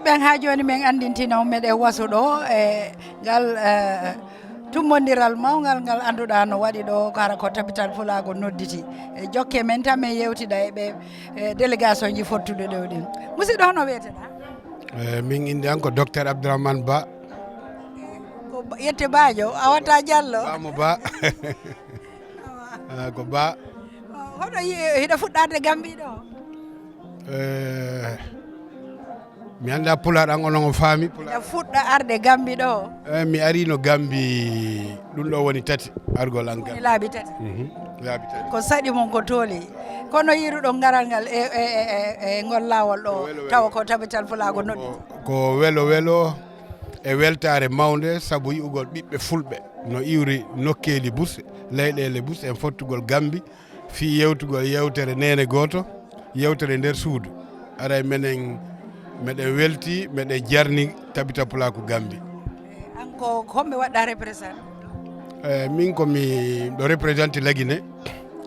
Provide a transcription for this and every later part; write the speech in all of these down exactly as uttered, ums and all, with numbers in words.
Tan haa jooni min anndintinoo meɗen waso ɗo e ngal, eh, tummondiral mawngal ngal annduɗaa no waɗi ɗo, ko hara ko Tabital Pulaagu nodditi. E jokke men tan min yewtida e ɓe, eh, délégation ji fottuɗo ɗo ɗin. Musidɗo, hono wiyeteɗaa? Eh, min innde an ko Docteur Abdourahmane Ba. Ko Ba, yette Bajo, a wata Jallo. Ba mo Ba. Ah, ko Ba. Hono yi-, hiɗa fuɗɗaade Gambi ɗo? Eh, mi annda Pulaar an, onon o faami Pulaar. Hiɗa fuɗɗa arde Gambi ɗo? Eh, mi arino Gambi, ɗum ɗo woni tati, argol an Gambi. Woni laabi tati? Mhm, laabi tati. Ko saɗi mon ko tooli. Kono yiruɗon ngaral ngal e, e, e, e, e ngol laawol ɗo, ko welo welo. Tawa ko Tabital Pulaagu nodditi. Ko, ko welo welo e weltaare mawnde sabu yi'ugol ɓiɓɓe fulɓe no iwri nokkeeli bus, leyɗeele bus, en fottugol Gambi. Fii yewtugol yewtere neene gooto, yewtere nder suudu. Aray menen, meɗen welti, meɗen jarni Tabita Pulaaku Gambi. An ko homɓe waɗɗa représenté? Eh, min ko mi ɗo représenté Lagine,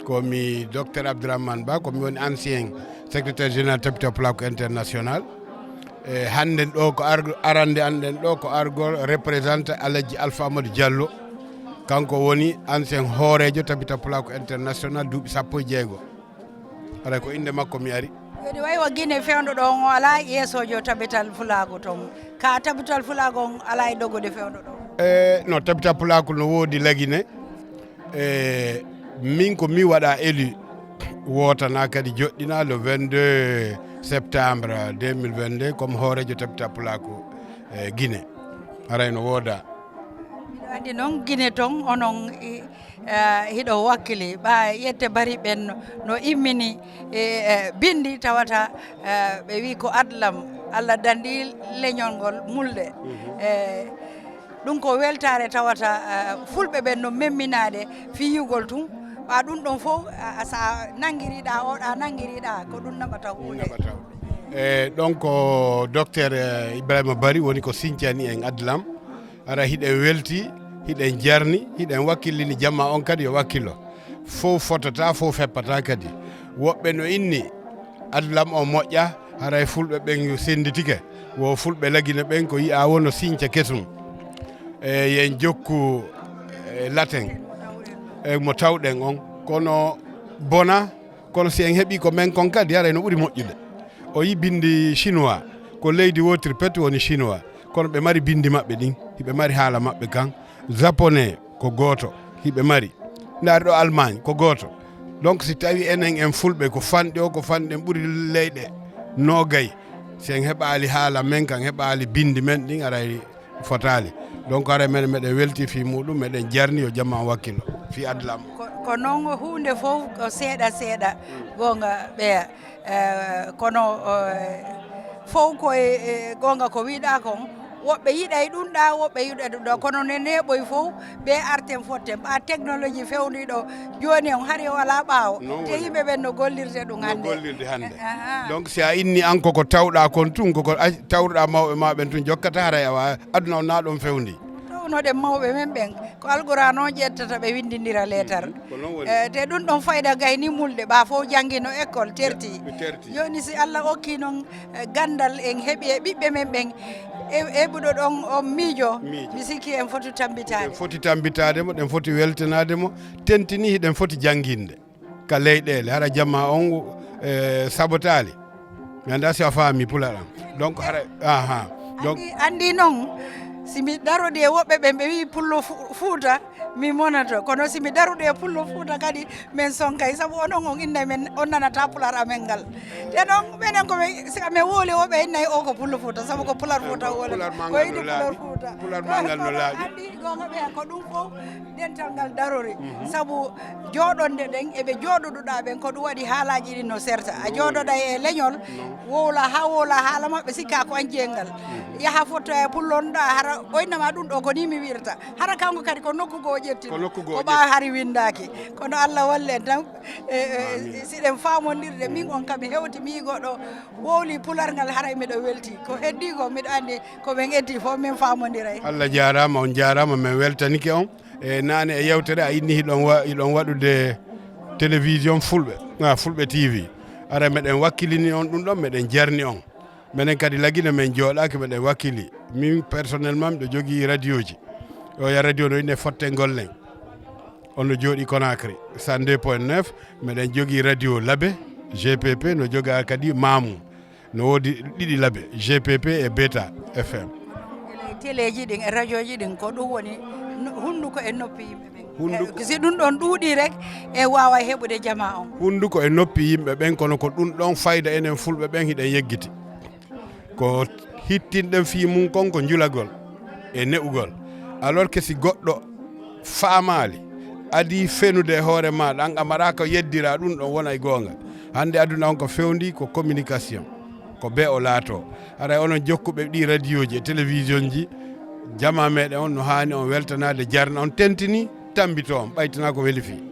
ko mi Docteur Abdourahmane Ba, ko mi woni ancien secrétaire général Tabita Pulaaku International. E hannden ɗo ko ar-, arande an ɗen ɗo ko argol représenté Alhaji Alpha Amadou Diallo. Kanko woni ancien hooreejo Tabita Pulaaku International duuɓi sappo e jeego. Aray ko innde makko mi ari. Jooni way wo Gine fewndo ɗo, on alaa yeesoojo Tabital Pulaagu ton. Ka Tabital Pulaagu on alaa e dogude fewndo ɗo? E, no, Tabital Pulaagu no woodi Lagine. E, min ko mi waɗa élu wootana kadi joɗɗina le vingt-deux septembre deux mille vingt-deux comme hooreejo Tabital Pulaaku, e, Gine. Aray no wooda. Miɗo anndi noon Gine toon onon, i-, eh, hiɗo wakkili, ɓa yette bari ɓen no, no immini, e, eh, binndi tawata, eh, ɓe wi ko adlam, Allah danndi leñol ngol mulde. Mhm. Eh, ɗum ko weltaare tawata, eh, fulɓe ɓen no memminaade fiyugol tun, ɓa ɗum ɗon fof, a, a, sa nanngiriɗa oɗa nanngiriɗa, ko ɗum naɓata huunde. Naɓata. E, ɗon ko Docteur, eh, Ibrahima Bari woni ko sincani en adlam. Ara hiɗen welti, hiɗen jarni, hiɗen wakkillini jamma on kadi yo wakkilo. Fof fotata, fof feppata kadi. Woɓɓe no inni, adlam o moƴƴa, haray fulɓe ɓen yo sennditike. Wo fulɓe Lagine ɓen ko yi'a wono sinca kesum. E, yen jokku, e, laten, e, mo tawɗen on. Kono bona, kono si en heɓi ko men kon kadi, haray no ɓuri moƴƴude. O yi binndi chinois, ko leydi wotiri pet woni chinois, kono ɓe mari binndi maɓɓe ɗin, hiɓe mari haala maɓɓe kan. Japonais ko gooto, hiɓe mari. Ndaari ɗo Allemagne ko gooto. Donc si tawi enen en fulɓe ko fanɗi o, ko fanɗi en ɓuri leyɗe noogay, si en heɓaali haala men kan, heɓaali binndi men ɗin, aray fotaali. Donc, hara menen meɗen welti fii muɗum, meɗen jarni yo jamma on wakkilo fii adlam. Ko, ko noon huunde fof ko seeɗa seeɗa, goonga ɓeya. Eh, kono, eh, fof ko e, e goonga ko wiɗa kon, woɓɓe yiɗay ɗum ɗa, woɓɓe yiɗay ɗum ɗa, kono ne neeɓoy fof, ɓe arten fotten, ɓa technologie fewndi ɗo, jooni on hari o alaa ɓaawo. Noon te woni. Yimɓe ɓen no gollirde ɗum no hannde. Gollirde hannde. Ahan. Donc, si a inni an koko tawɗa kon tun, koko ac-, tawruɗa mawɓe ma ɓen tun jokkata, haray awa aduna on na ɗon fewndi. Tawnoɗen mawɓe men ɓen, ko Alquraan on ƴettata ɓe winndindira leetar. Mhm. Ko non woni. Eh, te ɗum ɗon fayda gayni mulde, ɓa fof janngino école, terti. Ɓe terti. Jooni si Allah okki non, eh, ganndal en heɓi e ɓiɓɓe men ɓen, e, e buɗo ɗon on miijo, miijo. Mi sikki en foti tambitaade. En foti tambitaade mo, ɗen foti weltanaade mo, tentini hiɗen foti jannginde. Ka leyɗeele, hara jamma on, eh, sabotaali. Mi annda si a faami pulaar am. Donc, hara, aha. Donc, anndi, anndi noon, si mi darodi e woɓɓe ɓen, ɓe wi'i pullo Fu-, Fuuta, mi monato. Kono si mi darodi e pullo Fuuta kadi, men sonkay. Sabu onon on inna men, on nanata pulaar amen ngal. Te noon, menen ko men, si amen wowli, woɓɓe innay o ko pullo Fuuta, sabu ko pulaar Fuuta wowlata. Pulaar ma ngal no laaɓi. Ko idi pulaar Fuuta. Pulaar ma ngal no laaɓi. Anndi, goonga ɓeya, ko ɗum fof dental ngal darori. Mhm. Sabu jooɗonde ɗen, e ɓe jooɗoduɗa ɓen, ko ɗum waɗi haalaaji ɗin no serta. A jooɗoɗay e leñol, wowla haa wowla haala maɓɓe, sikka ko an jeyngal. Mhm. Yaha fottoya e pullo on ɗa, hara o innama ɗum ɗo ko ni mi wirta. Hara kanko kadi ko nokku goo o ƴetti. Ko nokku goo o ɓaawa ƴetti. Hari winndaaki. Kono Allah wallu en tan, e, e, amiin. Si ɗen faamondirde, min on kam mi hewti mi goɗɗo wowli pulaar ngal, haray miɗo welti. Ko heddi ko miɗo anndi ko ɓen eddi fof min faamondiray. Allah jaaraama, on jaaraama, min weltanike on. E naane e yewtere a inni hiɗon wa-, hiɗon waɗude télévision fulɓe, ah, Fulɓe T V. Ara meɗen wakkilini on ɗum ɗon, meɗen jarni on. Menen kadi Lagine men jooɗaaki, meɗen wakkili. Min personnellement miɗo jogii radioji. Oya radio no ine fotte ngollen. On no jooɗii Conakry, cent deux point neuf. Meɗen jogii radio Labe, G P P, no jogaa kadi Mamu. No woodi ɗiɗi Labe, G P P e Beta F M. Teleji ɗin e radioji ɗin, ko ɗum woni no-, hunduko e noppi yimɓe ɓen. Hunduko. Eh, si ɗum ɗon ɗuuɗi rek, e waaway heɓude jama on. Hunduko e noppi yimɓe ɓen, kono ko ɗum ɗon fayda enen Fulɓe ɓen hiɗen yeggiti. Ko hittinɗen fii mum kon ko njulagol e ne'ugol. Alors que si goɗɗo faamaali, adii fenude e hoore maaɗa, an a maraa ko yeddiraa, ɗum ɗon wonay goonga. Hannde aduna on ko fewndi, ko communication, ko bee o laatoo. Haray onon jokkuɓe ɗii radioji e télévision ji, jamaa meɗen on no haani on weltanaade, jarna on, tentini, tambito on, ɓaytanaa ko weli fii.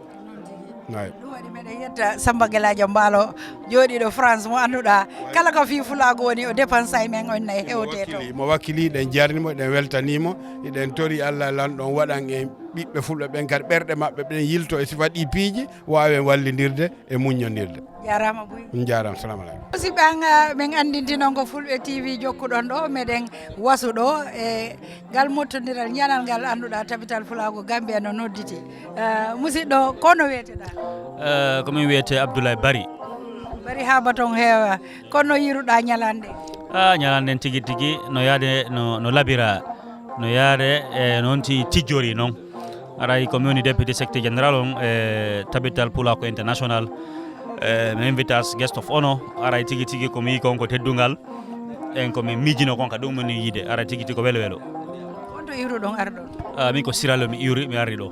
Ay. Ɗum waɗi meɗen yetta Samba Gelajo Mbaalo, jooɗiiɗo France, mo annduɗaa, kala ko fii Fulaagu woni, o dépensay men, on nay hewte to. Mo wakkili, mo wakkili, ɗen jarni mo, ɗen weltanii mo, eɗen tori Allah lanɗo on waɗan en ɓiɓɓe Fulɓe ɓen kadi ɓerɗe maɓɓe ɓen yilto e sifa ɗi piiji, waawen wallindirde e muññondirde. Jaaraama buy. Jaaraama, salamu aleykum. Musidɓe an, ah, min anndinti noon ko Fulɓe T V jokkuɗon ɗo, meɗen wasu ɗo e ngal mottondiral ñalal ngal annduɗaa Tabital Fulaagu Gambia no nodditi. Eh, musidɗo, ko no wiyeteɗaa? Eh, ko min wiyete Abdoulaye Bari. Bari haa baton heewa. Kono no yiiruɗaa ñalande? Ah, ñalande tigi tigi no yaade no, no labira, no yaade e noon ti tijjori noon. Aray ko mi woni député secrétaire général on e Tabital Pulaaku International. E mi invitas guest of honor. Aray tigi tigi ko mi yii kon ko teddungal. En ko min miijino kon ka ɗum woni yiide. Aray tigi tigi ko welo welo. Wonto iwruɗon arɗon? Ah, min ko Siralo mi iwri, mi arri ɗo.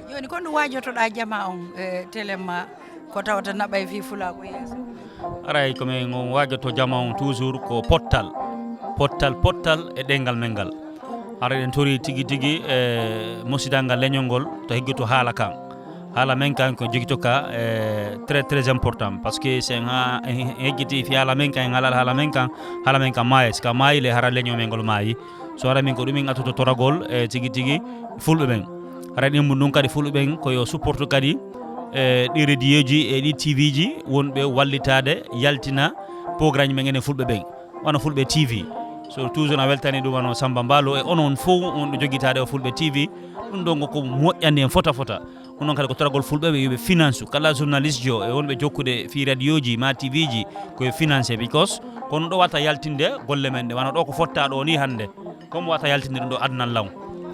Jooni, ko ndu waajotoɗaa jama on, e télé ma, ko tawata naɓay fii Fulaagu yeeso? Aray, ko min on waajoto jama on toujours ko pottal. Pottal, pottal e ɗemngal men ngal. Aray, ɗen tori tigi tigi e musidal ngal leñol ngol to heggitu haala kan. Haala men kan ko jogito ka, e très, très important. Parce que si en ha-, en heggiti fii haala men kan, en haalaa haala men kan, haala men kan maayi. Si ka maayi le, hara leñol men ngol maayi. So ara min ko ɗum min attoto toragol e tigi tigi Fulɓe ɓen. Hara ɗimmu ɗum kadi Fulɓe ɓen ko yo supportu kadi e ɗi radioji e ɗi T V ji wonɓe wallitaade yaltina programme men enen Fulɓe ɓen. Wano Fulɓe T V. So toujours a weltani ɗum wano Samba Mbaalo e onon fof wonɓe jogitaade o Fulɓe T V. Ɗum ɗon ko moƴƴani en fota fota. Ɗum noon kadi ko toragol Fulɓe ɓe yo ɓe finance kala journaliste jo e wonɓe jokkude fii radioji ma T V ji ko yo finance because kono ɗo wata yaltinde golle men ɗe wano ɗo ko fotta ɗo ni hannde. Comme wata yaltinde ɗum ɗo adnan law.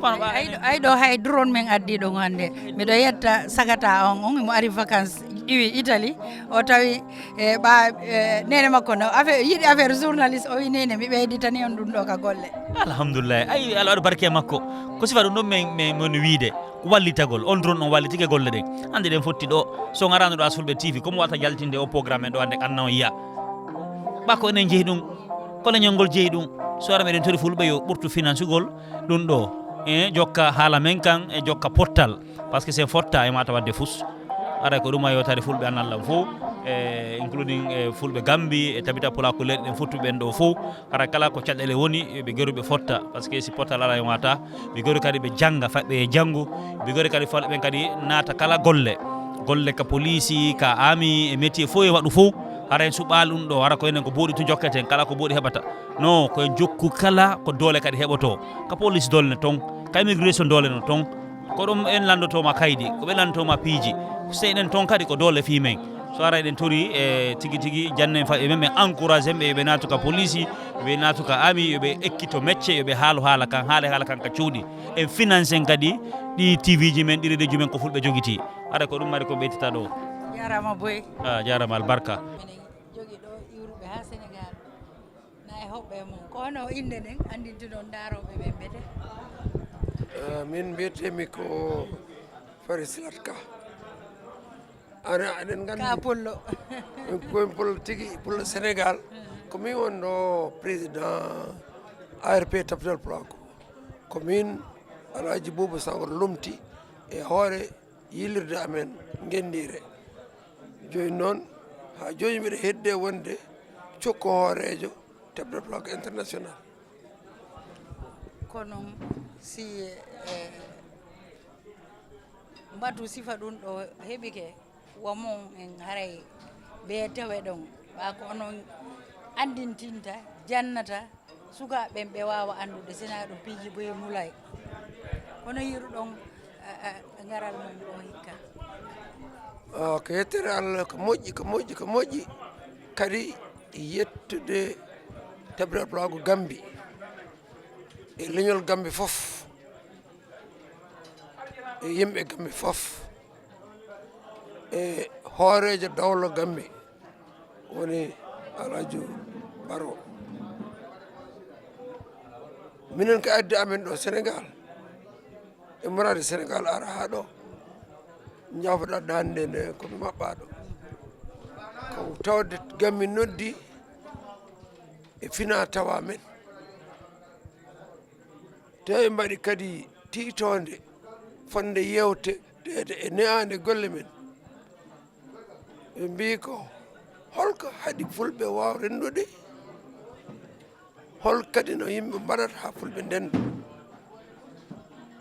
Kono ɓa Ay ɗo, ay ɗo hay drone men addi ɗum hannde. Miɗo yetta sagata on, on mo ari vacances iwi Italie, o tawi e ɓa e nene makko no affaire, yiɗi affaire journaliste, o wi nene mi ɓeyditani on ɗum ɗo ka golle. Alhamdulillah. Ay, Allah waɗu barke makko. Ko sifa ɗum ɗon men, men, men wiide. Wallitagol. On drone on wallitike golle ɗen. Hannde ɗen fotti ɗo. So ngaraano ɗo as Fulɓe T V, ko mo wata yaltinde o programme en ɗo hannde anna on yiya. Ɓa ko enen jeyi ɗum. Ko leñol ngol jeyi ɗum. So ara meɗen tori Fulɓe yo ɓurtu finansugol ɗum ɗo. E jokka haala men kan, e jokka pottal. Parce que c'est fotta e mata wadde fus. Aray ko ɗum a yewtare Fulɓe an Allah fof, e including e Fulɓe Gambi, e Tabita Pulaaku leɗɗe ɗen fottuɓe ɓen ɗo fof. Hara kala ko caɗeele woni, ɓe geru ɓe fotta, parce que si pottal alaa e wata, ɓe geru kadi ɓe jannga, faɓɓe e janngu, ɓe geru kadi fal ɓen kadi naata kala golle. Golle ka poliisi, ka ami, e métier fof e waɗu fof. Hara en suɓaali ɗum ɗo, hara ko enen ko booɗi tun jokketen, kala ko booɗi heɓata. No, ko en jokku kala ko doole kadi heɓoto. Ka poliisi doole no ton, ka immigration doole no ton. Ko ɗum en lanndotoo ma kaydi, ko ɓe lanndotoo ma piiji. So eɗen ton kadi ko doole fii men. So ara eɗen tori e tigi tigi jannen faɓɓe men, ɓe encourage en ɓe, yo ɓe naatu ka poliisi, yo ɓe naatu ka ami, yo ɓe ekkito mecce, yo ɓe haalu haala kan, haale haala kan ka cuuɗi. En finance en kadi ɗi T V ji men, ɗi radio ji men ko Fulɓe jogiti. Ara ko ɗum mari ko ɓeytata ɗo. Jaaraama boy. Ah, jaaraama albarka. Minen jogi ɗo iwruɓe haa Senegal. Na e hoɓɓe mum. Ko hono innde nden anndintuɗon ndaarooɓe ɓen mbete? Eh, min mbiyetemi ko Fari Silat Ka. Ana, aɗen nganndi. Ka pullo. Min ko en pullo tigi, pullo Senegal. Ko min wonno président A R P Tabital Pulaaku. Ko min Alhaji Buuba Sangoro lomti e hoore yiilirde amen ngenndiire. Jooni noon, haa jooni mbiɗa hedde wonde cokko hooreejo Tabital Pulaaku International. Ko noon, si, eh, mbatu sifa ɗum ɗo heɓike, wa mon en haray ɓe tawe ɗon, ɓa ko onon Anndintinta, jannata sukaaɓe ɓen, ɓe waawa anndude, sinaa ɗum piiji boyi mulay. Kono yiɗuɗon, a, a, ngaral mum ɗo hikka. Ah, ko yettere Allah, ko moƴƴi, ko moƴƴi, ko moƴƴi. Kadi yettude tabiraɗo pulaagu Gambi e leñol Gambi fof, e yimɓe Gambi fof, e hooreejo dowla Gambi, woni Alhaji Baro. Minen ko addi amen ɗo Senegal, e muraade Senegal ara haa ɗo, jaafoɗa daande nde ko mi maɓɓaaɗo. Ko tawde Gambi noddi e fina tawa men. Te ɓe mbaɗi kadi tiitoonde fotnde yewteede e ne'aande golle men. Ɓe mbii ko, holko haɗi fulɓe waaw renndude? Hol kadi no yimɓe mbaɗata haa fulɓe ndennda?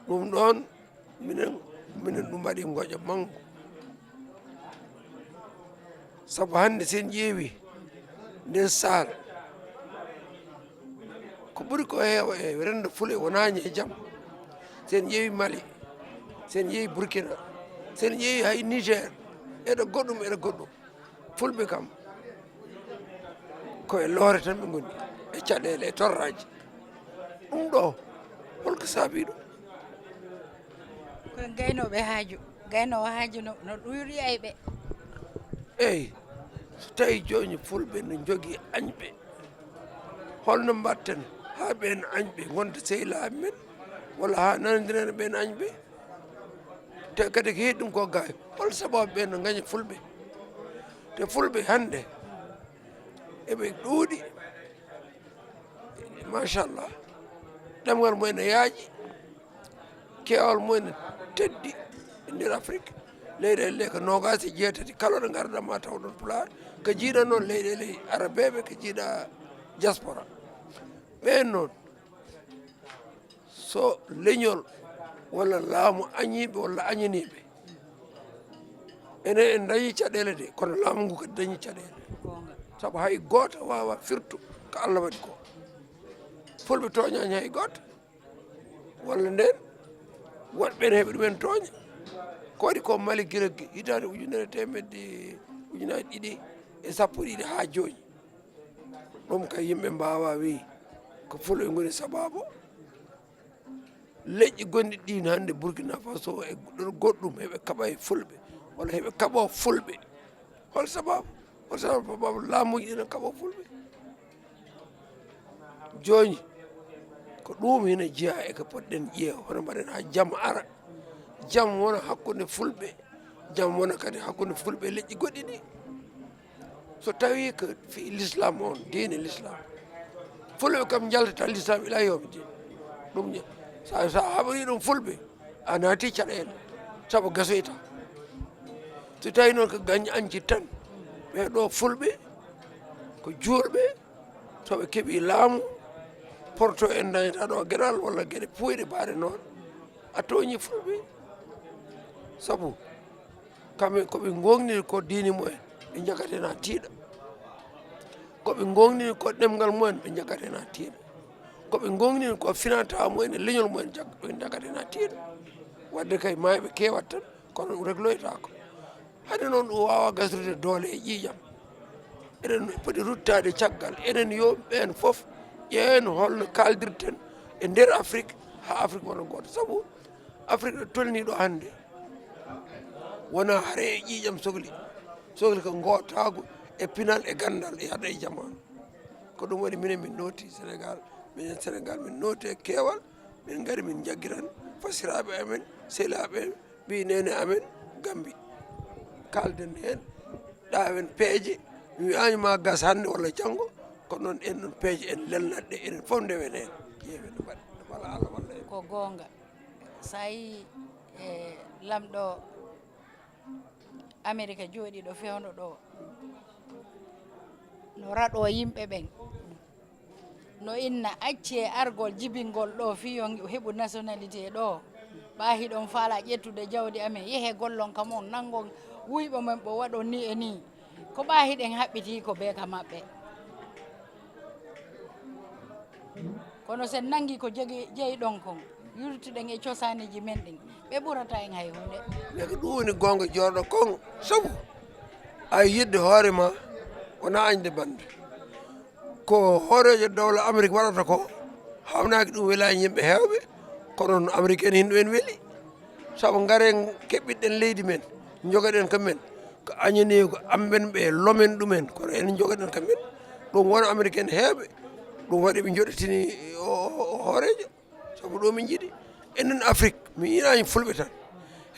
Ɗum ɗoon, minen, minen ɗum mbaɗi ngoƴa manngu. Sabu hannde, so en ƴeewi ndeen saal, ko ɓuri ko heewa e renndo fulɓe wonaani e jam. So en ƴeewi Mali, so en ƴeewi Burkina, so en ƴeewi hay Niger, eɗo goɗɗum, eɗo goɗɗum. Fulɓe kam, ko e loore tan ɓe ngoni, e caɗeele, e torraaji. Ɗum ɗo, holko saabii ɗum? Ko gaynooɓe haaju. Gaynoowo haaju no, no ɗuyri ayɓe. Eey, so tawii jooni fulɓe no njogii añɓe, holno mbaɗten haa ɓeen añɓe ngonta sehilaaɓe men, walla haa nanondirana ɓeen añɓe? Te kadi ko heedi ɗum ko gaay, hol sababu ɓeen no ngaña fulɓe? Te fulɓe hannde, eɓe ɗuuɗi, machallah, ɗemngal mumen no yaaji, keewal mumen no teddi e nder Afrik. Leyɗeele ɗe ko noogaas e jeetati, kala ɗo ngarɗaa ma taw ɗoon Pulaar, ko jiiɗa noon leyɗeele arabeeɓe, ko jiiɗa diaspora. Ɓeen noon, so leñol walla laamu añiiɓe walla añaniiɓe, enen en dañii caɗeele de, kono laamu ngu kadi dañii caɗeele. Sabu hay gooto waawaa firtu ko Allah waɗi ko. Fulɓe tooñaani hay gooto. Walla ndeen, woɗɓe ene heɓi ɗumen tooñe. Ko waɗi ko Mali gila hitaande ujunere teemedde, ujunaaji ɗiɗi e sappo e ɗiɗi haa jooni. Ɗum kay yimɓe mbaawaa wii ko fulɓe ngoni sabaabu. Leƴƴi gonɗi ɗiin hannde Burkina Faso e goɗɗum heɓe kaɓa e fulɓe, walla heɓe kaɓoo fulɓe. Hol sababu? Hol sababu, sababu laamuuji ɗi no kaɓoo fulɓe? Jooni, ko ɗum hina jeyaa e ko potɗen ƴeew, hono mbaɗen haa jam ara. Jam wona hakkunde fulɓe, jam wona kadi hakkunde fulɓe e leƴƴi goɗɗi ɗi. So tawii ko fii l'islam on, diine l'islam, fulɓe kam njaltata l'islam ila yawmi din. Ɗum ña-, sa, sa haɓori ɗum fulɓe, a naati caɗeele, sabu gasoyta. So tawii noon ko gañ añci tan, ɓee ɗoo fulɓe, ko juulɓe, so ɓe keɓii laamu, porto en dañata ɗo geɗal walla geɗe puuyɗe mbaɗe noon, a tooñii fulɓe. Sabu kamɓe ko ɓe ngoongniri ko diine mumen, ɓe njaggatena tiiɗa. Ko ɓe ngoongniri ko ɗemngal mumen, ɓe njaggatena tiiɗa. Ko ɓe ngoongniri ko finata mumen e leñol mumen, jag-, ɓe njaggatena tiiɗa. Waɗde kay, maayɓe keewat tan, kono ɗum regloytaako. Hade noon, ɗum waawaa gasrude doole e ƴiiƴam. Eɗen poti ruttaade caggal, enen yo ɓeen fof ƴeewen holno kaaldirten e nder Afrik, haa Afrik wona gooto. Sabu Afrik ɗo tolnii ɗo hannde, wonaa hare e ƴiiƴam sokli, sokli ko ngootaagu e pinal e ganndal e yahda e jamaanu. Ko ɗum waɗi minen min nooti Senegaal, minen Senegaal min nooti e keewal, min ngari min njaggiran fasiraaɓe amen, sehilaaɓe amen, ɓii neene amen Gambi. Kaalden heen, ɗaawen peeje, mi wiyaani ma gas hannde walla janngo, kono noon en ɗon peeje en lelnat ɗe, enen fof ndewen heen. Ƴeewen no mbaɗ-, no mbala Allah walla en. Ko goonga. So a yii e lamɗo Amerika jooɗiiɗo fewndo ɗo, no raɗoo yimɓe ɓen, no inna accee argol jibingol ɗo fii yo heɓu nationalité ɗo. Ɓaa hiɗon faalaa ƴettude jawdi amen, yehee gollon ka mon, nanngon wuyɓe men ɓo waɗon nii e nii. Ko ɓaa hiɗen haɓɓitii ko bee ka maɓɓe. Kono sen nangi ko jegi, jeyi ɗon kon, yurtiden e cosaaniji men ɗin, ɓe ɓurata en hay huunde. Mais ko ɗum woni goonga joorɗo kon, sabu a yiɗde hoore ma wona añde bannde. Ko hooreejo dowla Amerik waɗata ko, hawnaaki ɗum welaani yimɓe heewɓe, kono no Amerik en hinɗo en weli. Sabu ngaren keɓɓiɗen leydi men, njogaɗen ka men, ko añani ko amben ɓe lomen ɗumen, kono en njogaɗen ka men. Ɗum wona Amerik en heewɓe, ɗum waɗi ɓe njoɗɗitini o, o, o hooreejo. Sabu ɗo min njiɗi, enen Afrik, mi yinaani fulɓe tan,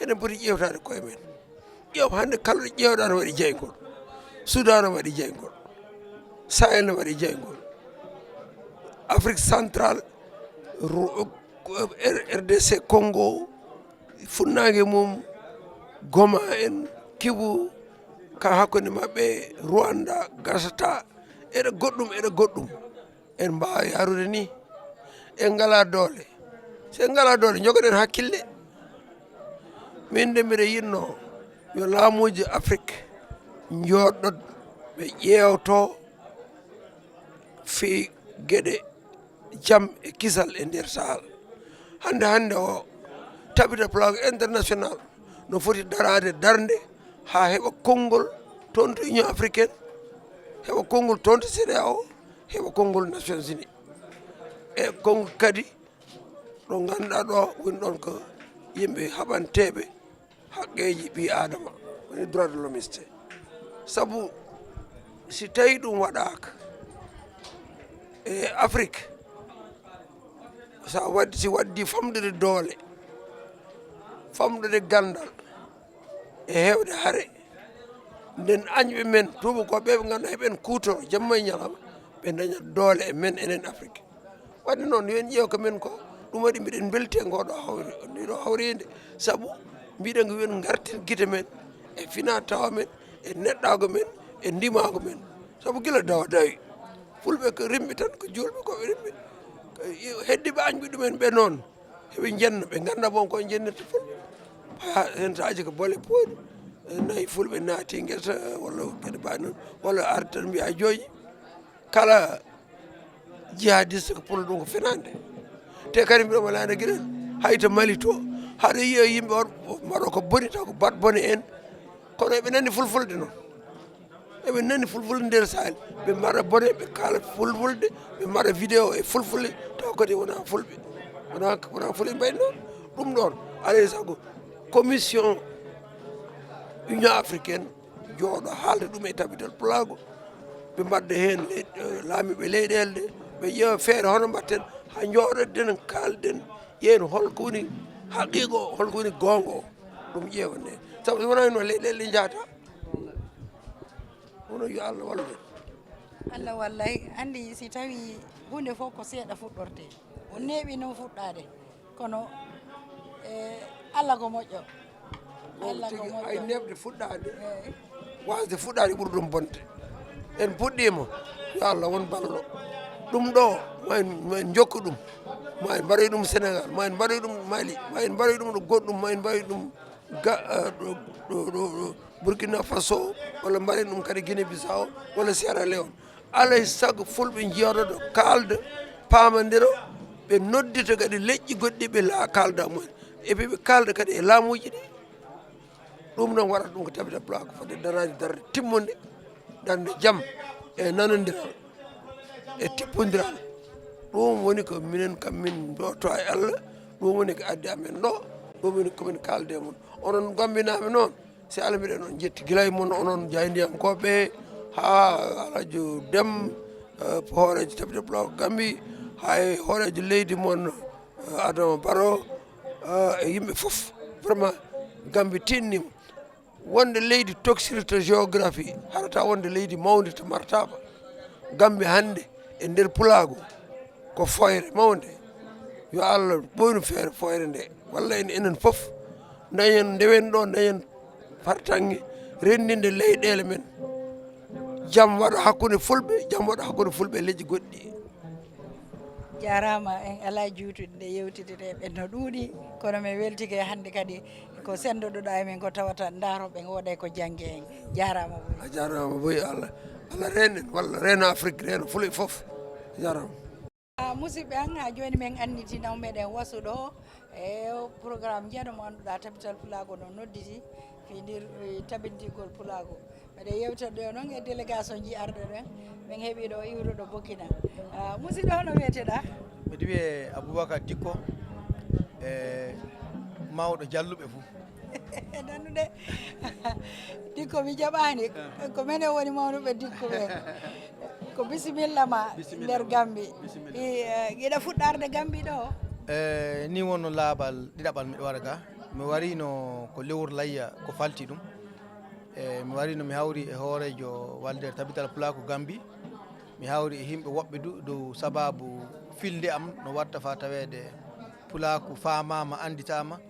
eɗen poti ƴeewtaade koye men. Ƴeew hannde kala ɗo ƴeewɗaa no waɗi jeyngol, Sudan no waɗi jeyngol, Sahel no waɗi jeyngol, Afrik Central, Ru-, R-, R D C Congo, funnaange mum, Goma en, Kivu, ka hakkunde maɓɓe, Rwanda, gasata, eɗa goɗɗum, eɗa goɗɗum. En mbaawi harude ni, en ngalaa doole. So en ngalaa doole, njogoɗen hakkille. Min de mbiɗa yiɗnoo yo laamuuji Afrik njooɗɗo, ɓe ƴeewto fii geɗe jam e kisal e nder Sahel. Hannde, hannde o, Tabitha Pulaagu International no foti daraade darnde haa heɓa konngol toon to Union Africaine, heɓa konngol toon to C E D E A O, heɓa konngol Nations Unies. E konngol kadi ɗo ngannduɗaa ɗo woni ɗon ko yimɓe haɓanteeɓe haqqeeji ɓii Aadama, woni droit de l'hommiste. Sabu si tawii ɗum waɗaaka e Afrik, so a waɗ-, si waɗdi famɗude doole, famɗude ganndal e heewde hare, nden añɓe men, tuubakooɓe ɓe ngannduɗaa heɓen kuutoro jamma e ñalawma, ɓe daña doole e men enen Afrik. Waɗde noon, yo en ƴeew ko men ko, ɗum waɗi mbiɗen mbelti e ngooɗo hawre, ndee ɗoo hawreende, sabu mbiɗen ko yo en ngartin gite men e finaa-tawaa men, e neɗɗaagu men, e ndimaagu men. Sabu gila dawa dawi, fulɓe ko rimɓe tan, ko juulɓe, ko ɓe rimɓe. Heddiiɓe añɓe ɗumen ɓe noon, heɓe njenna, ɓe ngannda bon ko njennirta fulɓe. Haa heen saaji ko bole pooɗi, nayi fulɓe naati ngesa, walla geɗe mbaɗi noon, walla arta tan mbiya jooƴi. Kala jihadiste ko pullo ɗum ko fenaande. Te kadi mbiɗo ma laana gila hay to Mali to, haɗa yiya yimɓe on mbaɗo ko boni taw ko bat bone en. Kono eɓe nani fulfulde noon. Eɓe nani fulfulde nder Sahel. Ɓe mbaɗa bone, ɓe kaala fulfulde, ɓe mbaɗa vidéo e fulfulde, taw kadi wona fulɓe. Wona, wona fulɓe mbaɗi noon. Ɗum ɗoon, alay sago, commission Union Africaine jooɗo haalda ɗum e Tabital Pulaagu, ɓe mbaɗda heen ley-, eh, laamiiɓe leyɗeele ɗe, ɓe ƴeewa feere hono mbaɗten haa njooɗoɗen, kaalden, ƴeewen hol ko woni haqiiqa o, hol ko woni goonga o, ɗum ƴeewen ɗe. Sabu so wonaa heen o leyɗeele ɗe njahata. Kono yo Allah wallu en. Allah wallay, anndi si tawii huunde fof ko seeɗa fuɗɗortee, o neeɓi noon fuɗɗaade. Kono, eh, Allah ko moƴƴo. Gooto Allah ko tigi, moƴƴo. Ay neeɓde fuɗɗaade, eh, waasde fuɗɗaade ɓuri ɗum bonde. En puɗɗiima, yo Allah won ballo. Ɗum ɗo, ma en, ma en njokku ɗum, ma en mbaɗoy ɗum Senegaal, ma en mbaɗoy ɗum Mali, ma en mbaɗoy ɗum ɗo goɗɗum, ma en mbaɗoy ɗum Ga-, eh, ɗo, ɗo, ɗo, ɗo Burkina Faso, walla mbaɗen ɗum kadi Guinée Bissau, walla Sierra Leone. Alay sago fulɓe njooɗoɗo, kaalda, paamandira, ɓe noddita kadi leƴƴi goɗɗi, ɓe la-, kaalda mumen. Et puis ɓe kaalda kadi e laamuuji ɗi. Ɗum noon waɗata ɗum ko Tabital Pulaagu, fodde daraade darnde timmunde, darnde jam e nanondiral e tippondiral. Ɗum woni ko minen kam min njooɗto e Allah, ɗum woni ko addi amen ɗo, ɗum woni ko min kaalde e mon. Onon Gambinaaɓe noon, si Allah mbiɗen on njetti gila e mon, onon jaayndiyankooɓe, haa Alhaji Dem, eh, hooreejo Tabital Pulaagu Gambi, haa e hooreejo leydi mon, eh, Adama Barrow, eh, e yimɓe fof. Vraiment, Gambi tiiɗniima. Wonde leydi toksirta géographie, harata wonde leydi mawndi to martaaba. Gambi hannde e nder Pulaagu ko foyre mawnde. Yo Allah ɓooynu feere foyre nde. Walla en enen fof, dañen, ndewen ɗo, dañen fartaŋŋe renndinde leyɗeele men. Jam waɗa hakkunde fulɓe, jam waɗa hakkunde fulɓe e leƴƴi goɗɗi. Jaaraama, en alaa juutude nde yewtidde e ɓen no ɗuuɗi, kono min weltike hannde kadi ko senndoɗoɗaa e men ko tawata ndaarooɓe ɓen wooday ko janngi en. Jaaraama boy. A jaaraama boy, Allah. Allah reen en, walla reena Afrik, reena fulɓe fof. A jaaraama. Ah, musidɓe an, ha joni men annditi naw meɗen wasu ɗo e programme jeɗo mo annduɗa Tabital Pulaagu no nodditi fii ndir, eh, tabintingol Pulaagu. Meɗen yewtata ɗo noon e délégation ji arɗo ɗen, min heɓi ɗo iwruɗo Burkina. Ah, musidɗo, hono wiyeteɗa? Miɗo wiyee Aboubacar Dikko, e mawɗo jalluɓe fuu. Nannude. Dikko mi jaɓaani. Ko menen woni mawnuɓe Dikkuɓe. Ko bisimilla ma. Bisimilla nder ma. Gambi. Bisimilla. I, eh, giɗa fuɗɗarde Gambi ɗo? E, ni wonno laaɓal ɗiɗaɓal miɗo wara ga. Mi warino ko lewru layya ko falti ɗum. E, mi warino mi hawri e hooreejo walder Tabital Pulaaku Gambi. Mi hawri e yimɓe woɓɓe du dow sababu filnde am no watta fa taweede Pulaaku faamaama, annditaama.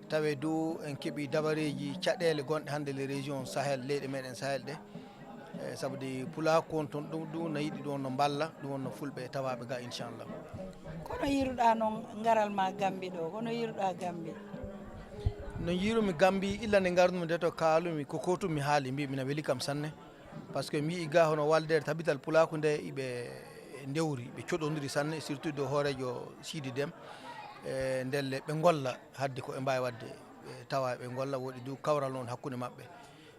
Tawe du en keɓi dabareeji caɗeele gonɗe hannde les régions Sahel, leyɗe meɗen Sahel ɗe. E, sabu de Pulaaku won toon ɗum, ɗum na yiɗi ɗum wonno mballa, ɗum wonno fulɓe e tawaaɓe ga, inchallah. Kono yiruɗa noon ngaral ma Gambi ɗo, kono yiruɗa Gambi? No yirumi Gambi, illa nde ngarnumi de to kaalumi, ko kotum mi haali, mbi mina weli kam sanne. Par ce que mi yii ga hono waldeede Tabital Pulaaku nde iɓe ndewri, ɓe coɗondiri sanne, surtout dow hooreejo Sidi Dem. E, ndelle ɓe ngolla hadde ko ɓe mbaawi waɗde, ɓe tawa ɓe ngolla, woɗi du kawral noon hakkunde maɓɓe.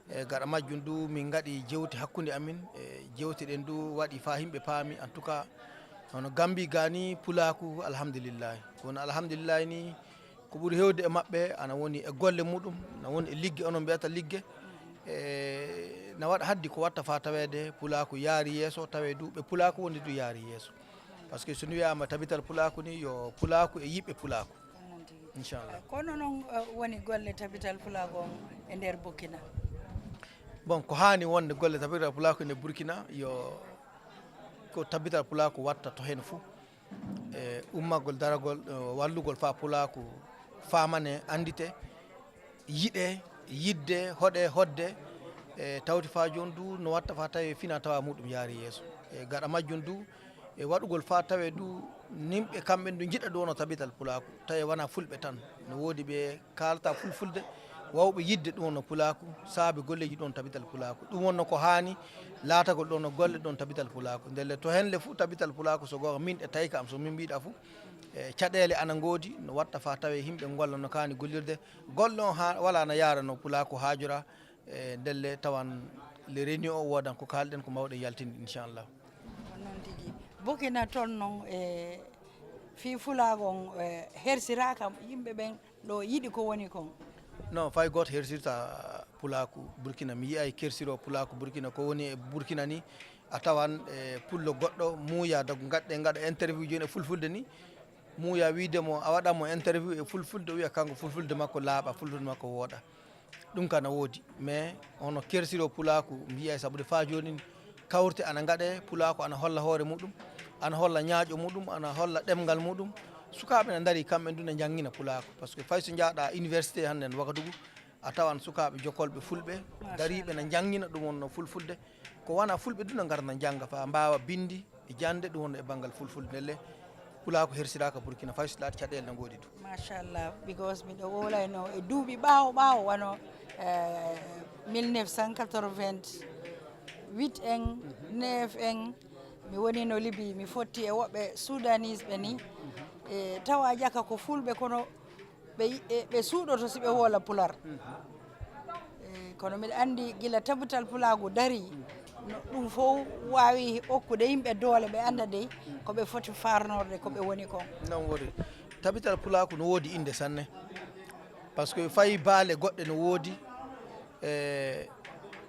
E, gaɗa majjum du, min ngaɗi jewte hakkunde amin, e, jewte ɗen du waɗi faa yimɓe paami, en tout cas, hono Gambi ga ni Pulaaku, alhamdulillahi. Kono alhamdulillahi ni, ko ɓuri heewde e maɓɓe ana woni e golle muɗum, na woni e ligge, onon mbiyata ligge. E, na waɗa haddi ko watta faa taweede Pulaaku yaari yeeso, tawee du ɓe Pulaaku woni du yaari yeeso. Par ce que so ni wiyaama Tabital Pulaaku ni, yo Pulaaku e yiɓɓe Pulaaku. Inchallah. Kono noon, eh, woni golle Tabital Pulaaku on e nder Burkina? Bon, ko haani wonde golle Tabital Pulaaku e nder Burkina, yo ko Tabital Pulaaku watta to heen fuu. E ummagol, daragol, eh, wallugol faa Pulaaku faamane, anndite, yiɗe, yidde, hoɗe, hodde, e tawti faa jooni du no watta faa tawi fina tawa muɗum yaari yeeso. E gaɗa majjum du, e waɗugol faa tawe du, nimɓe kamɓen du njiɗa du wonno Tabital Pulaaku, tawi wona fulɓe tan. No woodi ɓe kaalata fulfulde, wawɓe yidde ɗum wonno Pulaaku, saabi golleeji ɗum Tabital Pulaaku. Ɗum wonno ko haani laatagol ɗum no golle ɗum Tabital Pulaaku. Ndelle to henle fuu Tabital Pulaaku, so goonga min e tayka am, so min mbiɗa fuu, e caɗeele ana ngoodi, no watta faa tawe yimɓe ngolla no kaani gollirde. Golle on haa wala na yaara no Pulaaku haajora, e ndelle tawan le réunion o woodan ko kaalɗen ko mawɗen yaltinde, inchallah. Ko noon tigi. Burkina toon noon, e fii Fulaagu on, e, hersiraaka yimɓe ɓen ɗo yiɗi ko woni kon? Non, fay gooto hersirta Pulaaku Burkina. Mi yi'ay kersiro Pulaaku Burkina. Ko woni e Burkina ni, a tawan, e, pullo goɗɗo muuya, dagu gaɗɗe, ngaɗa interview jooni e fulfulde ni. Muuya wiide mo, a waɗan mo interview e fulfulde, o wiya kanko fulfulde makko laaɓa, fulfulde makko wooɗa. Ɗum ka na woodi, mais hono kersiro Pulaaku, mi yi'ay sabude faa jooni kawrite ana ngaɗe, Pulaaku ana holla hoore muɗum, ana holla ñaaƴo muɗum, ana holla ɗemngal muɗum. Sukaaɓe na ndari kamɓe du na njanngina Pulaaku, par ce que fay so njaaɗa université hannde en Wagadugu, a tawan sukaaɓe jokolɓe fulɓe, dariiɓe na njanngina ɗum wonno fulfulde. Ko wona fulɓe du na ngara na njannga faa mbaawa binndi, e jannde, ɗum wonno e banngal fulfulde. Ndelle, Pulaaku hersiraaka Burkina Faso, laati caɗeele na ngoodi du. Machallah, because miɗo wowlayno e duuɓi ɓaawo ɓaawo, wano, eh, mille neuf cent quatre-vingt-huit en, neuf en, mi wonino Libi, mi fotti e woɓɓe Sudanese ɓe ni. E tawa jaka ko fulɓe, kono ɓe, e, ɓe suuɗoto si ɓe woola Pular. E, kono miɗa anndi gila Tabital Pulaagu darii, no ɗum fof waawi okkude yimɓe doole, ɓe annda dey ko ɓe foti faarnorde, ko ɓe woni kon. Non woni. Tabital Pulaaku no woodi innde sanne. Par ce que fay baale goɗɗe no woodi, e,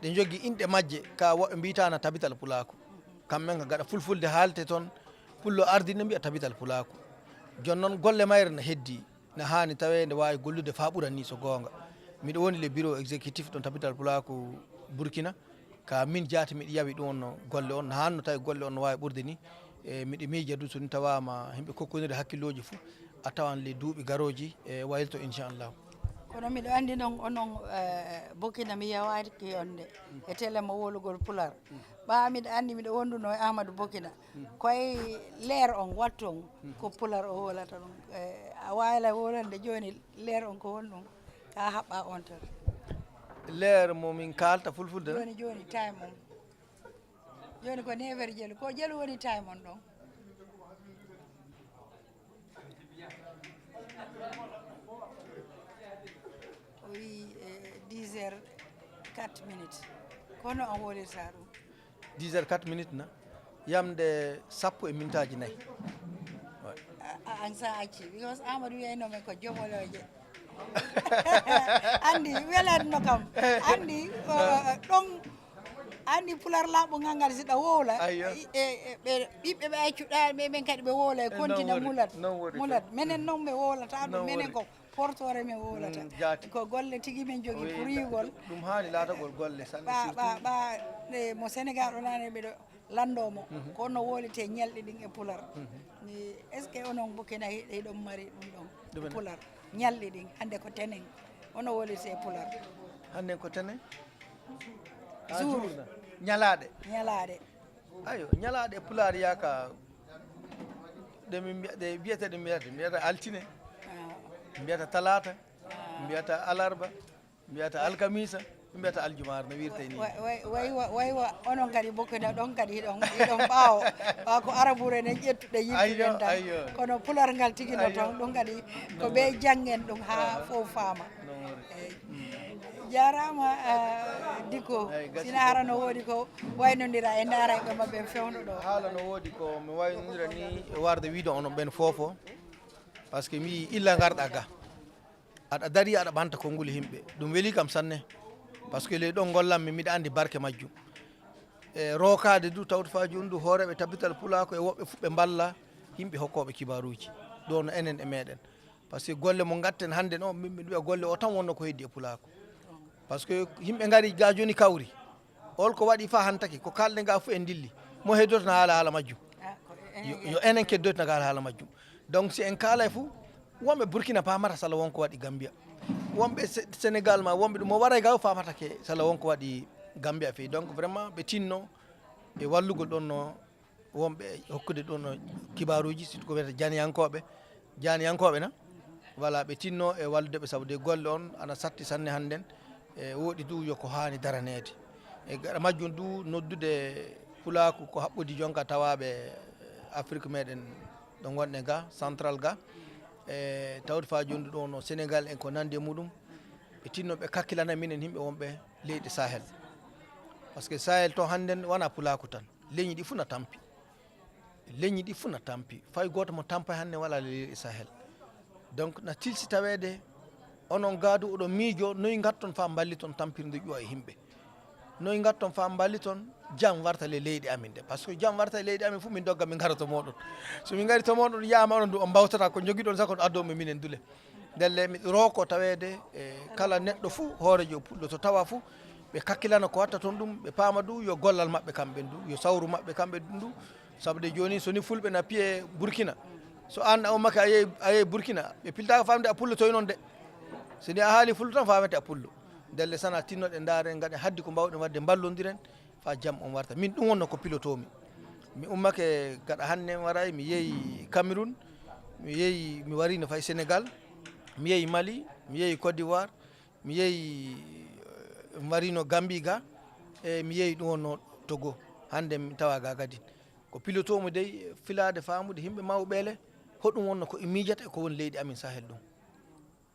ɗe njogii inɗe majje, ka woɓɓe mbiytaana Tabital Pulaaku. Kamɓe ka gaɗa fulfulde haalte toon, pullo ardine mbiya Tabital Pulaaku. Jooni noon golle mayre no heddii. Na haani tawee nde waawi gollude faa ɓura nii, so goonga. Miɗo woni le bureau exécutif ɗon Tabital Pulaaku Burkina. Ka min jaati miɗo yawi ɗum wonno golle on. Na haanno tawi golle on no waawi ɓurde nii. E miɗo miija du so ni tawaama yimɓe kokkondirii hakkillooji fuu, a tawan le duuɓi garooji e waylito, inchallah. Kono miɗo anndi noon onon, eh, Burkina mi yawaaki on de e télé mo wolugol Pular. Ɓaa miɗo anndi miɗo wonduno e Amadou Burkina. Koye leer on, wattu on, ko Pular o wolata ɗum. Eh, a waawla wolande jooni leer on ko honɗum? Ka haɓɓa on tan. Leer mo min kaalta fulfulde na? Jooni, jooni, time on. Jooni ko neuf heures jelu. Ko jelu woni time on ɗon? Minutes. Kono on wolirta ɗum? Dix heures quatre minutes na yamde sappo e mintaaji nayi. A- a- an sa acci because Amadou wiyayno men ko jomolooje. Anndi welatno kam. Anndi ɗon. Anndi pular laaɓo ngal ngal siɗa wowla. Ɓiɓɓe ɓe accuɗa ɓe ɓen kadi ɓe wowla e kontina mulat. Mulat menen noon ɓe wowlata ɗum menen ko portore men wowlata. Ko golle tigi men jogi purigol. Ɗum haani laatagol golle sanne. Ɓa ɓa ɓa mo Sénégal o nane ɓeɗo lanndo mo. Ko no wolite ñalɗi ɗin e pular? Est ce que onon bukina hiɗon mari ɗum ɗon e pular? Ñalɗi ɗin hannde ko tenen, ono wolite e pular? Hannde ko tenen. Jour. Ñalaaɗe. Ñalaaɗe. Ayo, ñalaaɗe pulaar yaka ɗe min mbiya- ɗe mbiyata ɗe mbiyata mbiyata altine, mbiyata talaata, mbiyata alarba, mbiyata alkamisa, mbiyata aljumaar no wirte ni. Waywa waywa onon kadi bokkina ɗon kadi hiɗon hiɗon ɓaawo ɓa ko arabure nen ƴettuɗe yimɓe ɓen tan. Kono pular ngal tigi no toon ɗum kadi ko ɓe janngen ɗum haa fof faama. Eyi. Jaaraama. Diko sina hara no woodi ko waynondira e ndaarayɓe maɓɓe fewndo ɗo. Haala no woodi ko mi waynondira ni e warde wiide onon ɓen foofo. Par ce que mi yii illa ngarɗa ga aɗa dari aɗa ɓanta konnguli yimɓe ɗum weli kam sanne. Par ce que ley ɗon ngollanmi miɗa anndi barke majjum. E rookaade du tawto fa jooni du hooreeɓe tabital pulako e woɓɓe fuɓɓe mballa yimɓe hokkooɓe kibaruuji ɗo no enen e meɗen. Par ce que golle mo ngatten hannde no min miɗo wiya golle o tan wonno ko heddi e pulako. Par ce que yimɓe ngari ga jooni kawri ol ko waɗi fa hantaki ko kalɗe nga fof en dilli mo heddoto na haala haala majjum. Yo enen keddoto na haala haala majjum. Donc si en kaalay fof wonɓe burkina pamata sala wonko waɗi gambia, wonɓe sénégal ma wonɓe ɗum o waray ga famata ke sala wonko waɗi gambia feyi. Donc vraiment ɓe tinno e wallugol ɗon no wonɓe hokkude ɗum no kibaruuji surtout ko wiyata janiyankooɓe. Janiyankooɓe na wala ɓe tinno e wallude ɓe sabu de golle on ana satti sanne hannden. E woɗi du yo ko haani daraneede e gaɗa majjum du noddude pulaaku ko haɓɓodi jonka tawaaɓe afrique meɗen ɗo gonɗe ga central ga. E tawde fa jooni ɗo no sénégal en ko nandi e muɗum ɓe tinno ɓe kakkilana minen yimɓe wonɓe leyɗe sahel. Par ce que sahel to hannden wona pulaaku tan. Leñi ɗi fof na tampi. Leñi ɗi fof na tampi fay gooto mo tampa hannde wala leyɗe sahel. Donc na tilsi taweede onon gaadu oɗon miijo noy ngatton fa mballiton tampirde ƴuwa e yimɓe. Noy ngatton fa mballiton jam warta le leyɗe amin ɗe par ce que jam warta e leyɗe amin fof min dogga min ngara to moɗon. So min ngari to moɗon yiyama onon du on mbawtata ko jogiɗon sa kon addoɓe minen dule. Ndelle miɗo rooko taweede e kala neɗɗo fuu hoorejo pullo to tawa fuu ɓe kakkilana ko watta toon ɗum ɓe paama du yo gollal maɓɓe kamɓe du yo sawru maɓɓe kamɓe du. Sabu de jooni so ni fulɓe na piye burkina so an a ummake a yehi a yehi burkina ɓe piltaka famde a pullo toy noon de. So ni a haali fullo tan famete a pullo. Ndelle sana tinnoɗe ndaaren ngaɗen haddi ko mbawɗen wadde mballondiren fa jam on warta min ɗum wonno ko pilotomi. Mi ummake gaɗa hannde waray mi yehi cameroun, mi yehi mi warino fay sénégal, mi yehi mali, mi yehi côte d'ivoire, mi yehi mi warino gambi ga. E mi yehi ɗum wonno togo hannde mi tawa ga kadi ko pilotomi dey filade famude yimɓe mawɓele hoɗum wonno ko e miijata e ko woni leydi amin sahel ɗum.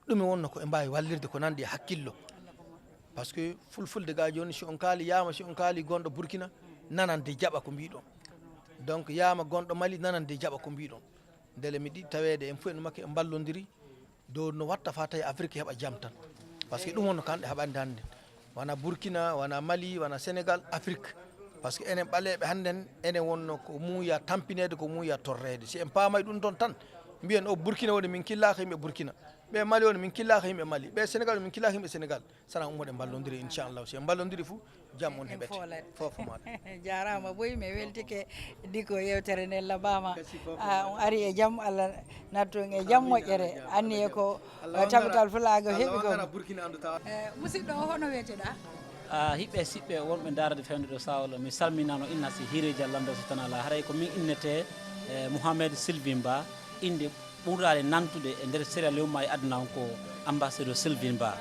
Ɗum e wonno ko e mbaawi wallirde ko nanndi e hakkillo. Par ce que fulfulde ga jooni si on kaali yaama si on kaali gonɗo burkina nanande jaɓa ko mbiɗon. Donc yaama gonɗo mali nanande jaɓa ko mbiɗon. Ndele miɗi taweede en fof en make en mballondiri dow no watta fa tawi afrique heɓa jam tan. Par ce que ɗum wonno kanɗe haɓande hannde wona burkina wona mali wona sénégal afrique. Par ce que enen ɓaleeɓe hannden enen wonno ko muuya tampineede ko muuya torreede si en paamay ɗum toon tan mbiyen o burkina woni min killaka yimɓe burkina. Ɓe mali woni min killaka yimɓe mali ɓe sénégal woni min killaka yimɓe sénégal. Sana ummoɗe mballondiri inchallahu si en mballondiri fof jam on heɓete. Foofo maɗa. Jarama boy mi weltike diko yewtere nde labama. On ari e jam allah nattu en e jam moƴƴere anniye ko tabital fulago heɓi ko. Musidɗo o hono weteɗa? Hiɓɓe siɓɓe wonɓe darade fewde ɗo sawlo mi salminano innasi hireji allambe so tan ala haray ko min innete. Mouhamed sylvie mba inde ɓurɗaade nantude e nder Sierra Leone ma e aduna on ko ambassadeur Sylvain Ba.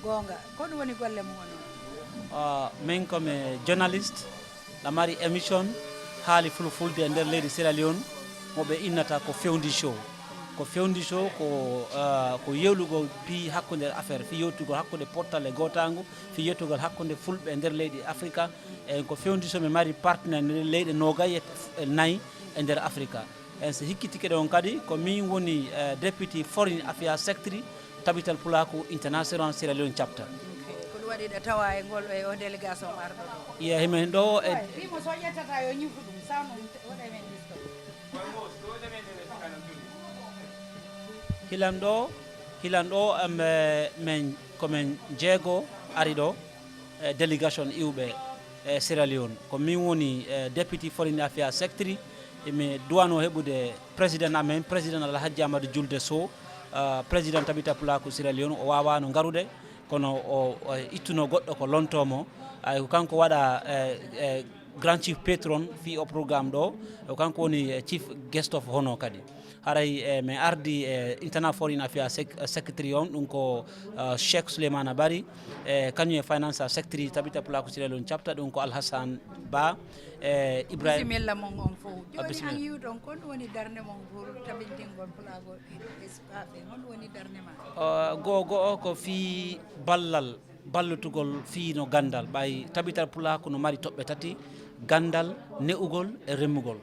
Goonga. Ko ɗum woni golle mum onon? Ah, min ko mi journaliste, ɗa mari émission haali fulfulde e nder leydi Sierra Leone, mo ɓe innata ko Fewndi Show. Ko fewnditoo ko, ah, ko yewlugol fii hakkunde affaire, fii yewtugol hakkunde pottal e gootaangu, fii yewtugol hakkunde fulɓe e nder leydi Afrika. E ko fewnditoo, mi mari partenaire nder leyɗe noogay e nayi e nder Afrika. En so hikkitike ɗon kadi, ko min woni, eh, Deputy Foreign Affairs Secretary Tabital Pulaaku International Sierra Leone Chapter. Ko ɗum waɗi ɗo tawa e ngol, e o délégation arɗo ɗo. Iya, himen ɗo e Ay, wimo so ƴettata yo ñifu ɗum, sawno waɗa men listo. Hilan ɗo, hilan ɗo, em, eh, men, ko men jeego ari ɗo, eh, délégation iwɓe, eh, Sierra Leone. Ko min woni, eh, Deputy Foreign Affairs Secretary. Emi duwano heɓude président amen, président Alhaji Amadou Julde Sow, eh, président Tabita Pulaaku Sierra Leone. O waawano ngarude, kono o, o ittuno goɗɗo ko lonto mo. Ay, ko kanko waɗa, eh, eh, Grand Chief Patron fii o programme ɗo, ko kanko woni, eh, Chief Guest of Honor kadi. Haray, eh, mi ardi, eh, Internal Foreign Affairs Sec-, eh, Secretary on, ɗum ko, eh, Cheikh Souleymana Bari, eh, kañum e Financial Secretary Tabita Pulaaku Sierra Leone Chapter, ɗum ko Alhassan Ba, eh, Ibrahim. Bisimilla mon on fof. Ah, jooni bisimilla. An yiwton, kon ɗum woni darnde mon pour tabintingol pulaagu e sukaaɓe? Honɗum woni darnde ma? Eh, go, go o ko fii ballal ballutugol fii no ganndal, ɓay Tabital Pulaaku no mari toɓɓe tati, ganndal, ne'ugol e remugol.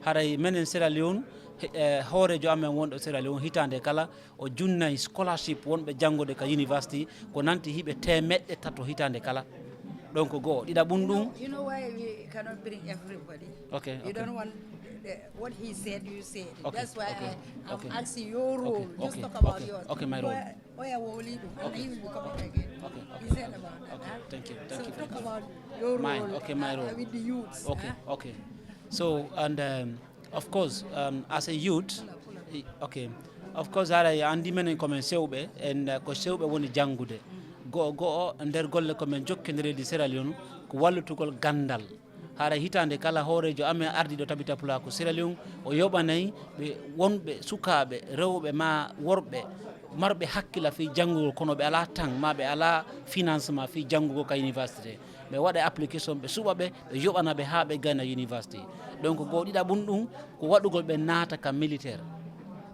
Haray menen Sierra Leone, he-, e hooreejo amen wonɗo Sierra Leone, hitaande kala o junnay scholarship wonɓe janngude ka university, ko nanti hiɓe teemeɗɗe tato hitaande kala. Donc, go'o. Ɗiɗaɓun ɗum. You know why we cannot bring everybody? Okay, okay. You don't want the, what he said, you said. Okay, okay, okay. That's why I, I'm asking your role. Okay, okay, okay. Just talk about yours. Okay, my role. Oya wowli ɗum. Okay. He will be coming again. Okay, okay. He said about that, okay, huh? Thank you. Thank you. So talk about your role, okay, my role, uh, with the youths, okay, huh? Okay. So, and, um, of course, um, as a youth, i-, okay. Of course, haray anndi menen ko men sewɓe, en, uh, ko sewɓe woni janngude. Go'o go'o nder golle ko men jokkondireede Sierra Leone, ko wallitugol ganndal. Haray hitaande kala hooreejo amen ardiiɗo Tabita Pulaaku Sierra Leone, o yoɓanay ɓe wonɓe sukaaɓe, rewɓe maa worɓe, marɓe hakkila fii janngugol, kono ɓe alaa tan, maa ɓe alaa financement fii janngugol ka université. Ɓe waɗa application, ɓe suɓa ɓe, ɓe yoɓana ɓe haa ɓe gayna université. Donc, go'o. Ɗiɗaɓun ɗum, ko waɗugol ɓe naata ka militaire.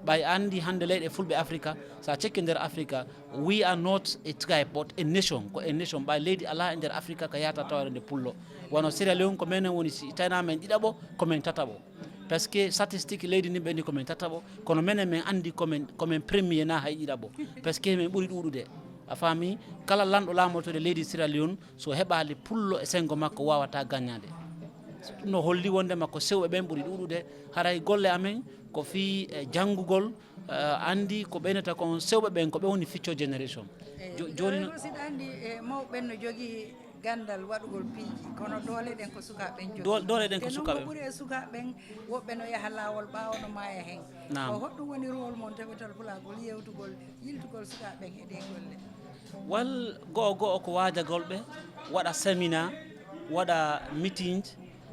Ɓay anndi hannde leyɗe fulɓe Afrika, so a cekke nder Afrika, we are not a tribe, but a nation. Ko a nation. Ɓay leydi alaa e nder Afrika ka yahata tawreede pullo. Wano Sierra Leone, ko menen woni, si taynaa men ɗiɗaɓo, ko men tataɓo. Parce que statistique leydi ndin ɓe ni ko men tataɓo, kono menen men anndi ko men, ko men premier na hay ɗiɗaɓo. Parce que men ɓuri ɗuuɗude. A faami? Kala lanɗo laamotooɗo leydi Sierra Leone, so heɓaali pullo e senngo makko, waawataa gañaade. Ɗum no holli wonndema ko sewɓe ɓen ɓuri ɗuuɗude. Haray golle amen ko fii, eh, janngugol, eh, anndi ko ɓeynata kon sewɓe ɓen, ko ɓe woni future generation. Eyi, jo-, jooni no- ɗo siɗa anndi, eh, mawɓe ɓen no jogii ganndal waɗugol piiji, kono doole ɗen ko sukaaɓe ɓen jogii. Dool-, doole ɗen ko sukaaɓe. Te non ko ɓuri e sukaaɓe ɓen, woɓɓe no yaha laawol ɓaawo, no maaya hen. Naam. Ko honɗum woni rôle mon Tabital Pulaaku, yewtugol, yiltugol sukaaɓe ɓen e ɗee golle? Wal, go'o go'o ko waajagol ɓe, waɗa seminar, waɗa meeting,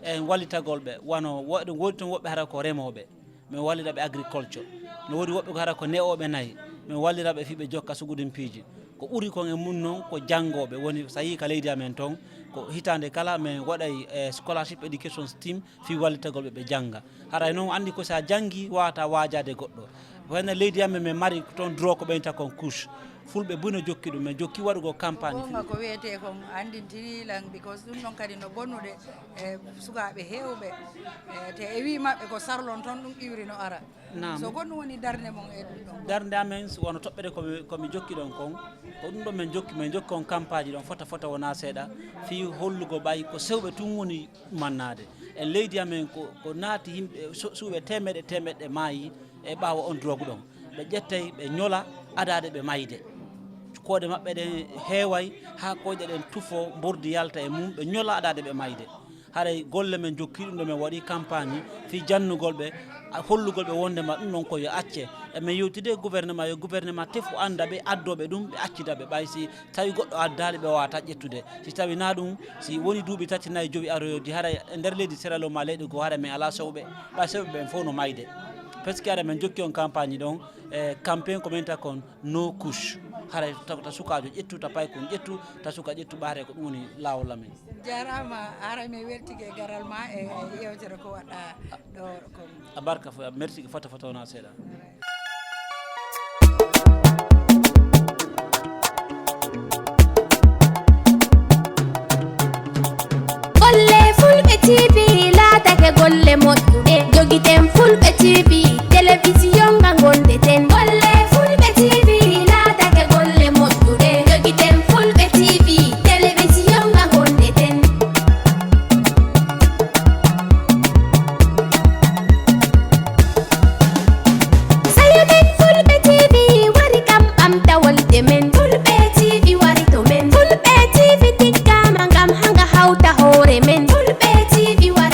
e wallitagol ɓe. Wano wo-, woodi toon woɓɓe hara ko remooɓe. Min wallira ɓe agriculture. No woodi woɓɓe ko hara ko ne'ooɓe nayi. Min wallira ɓe fii ɓe jokka sukudin piiji. Ko ɓuri kon e mun non ko janngooɓe. Woni so a yii ka leydi amen ton, ko hitaande kala min waɗay, eh, scholarship education scheme fii wallitagol ɓe, ɓe jannga. Haray non anndi ko so a janngi, waawataa waajaade goɗɗo. Wayno leydi amen min mari toon droit ko ɓeynta kon couche. Fulɓe buy no jokki ɗum, min jokki waɗugol campagne. Goonga ko wiyetee kon anndintini lan, because ɗum ɗon kadi no bonnude e sukaaɓe heewɓe. E te e wii maɓɓe ko sarlon toon ɗum iwri no ara. Naam. So ko ɗum woni darnde mon e ɗum ɗon? Darnde amen so wano toɓɓere ko mi, ko mi jokki ɗon kon, ko ɗum ɗon min jokki, min jokki on campagne ɗon fota fota wonaa seeɗa, fii hollugo ɓay ko sewɓe tun woni mannaade. E leydi amen ko, ko naati yimɓe, su-, suuɓe teemeɗɗe teemeɗɗe maayi e ɓaawo on drogue ɗon. Ɓe ƴettay, ɓe ñola adaade ɓe mayde. Koode maɓɓe ɗen heeway haa koyɗe ɗen tufo, mbordi yalta e mum, ɓe ñola adaade ɓe mayde. Haray golle men jokki ɗum ɗo, men waɗi campagne fii jannugol ɓe, a, hollugol ɓe wonndema ɗum ɗon ko yo acce. E men yewtide e gouvernement, yo gouvernement tefu annda ɓe, addoo ɓe ɗum, ɓe accida ɓe. Ɓay si tawi goɗɗo addaali, ɓe waawataa ƴettude. Si tawi naa ɗum, si woni duuɓi tati, nayi, jowi aroyooji, haray e nder leydi Sierra Leone maa leyɗe goo, haray men alaa sewɓe. Ɓay sewɓe ɓen fof no mayde. Parce que haray men jokki on campagne ɗon, e campagne ko men ta kon, no couche. Haray ta, ta sukaajo ƴettu, ta paykun ƴettu, ta suka ƴettu, ɓaare ko ɗum woni laawol amen. Jaaraama, haray mi weltike e garal ma e yewtere ko waɗɗa ɗo kon. A barka fo, merci, fota fota wona seeɗa. Golle moƴƴuɗe jogiten fulɓe T V.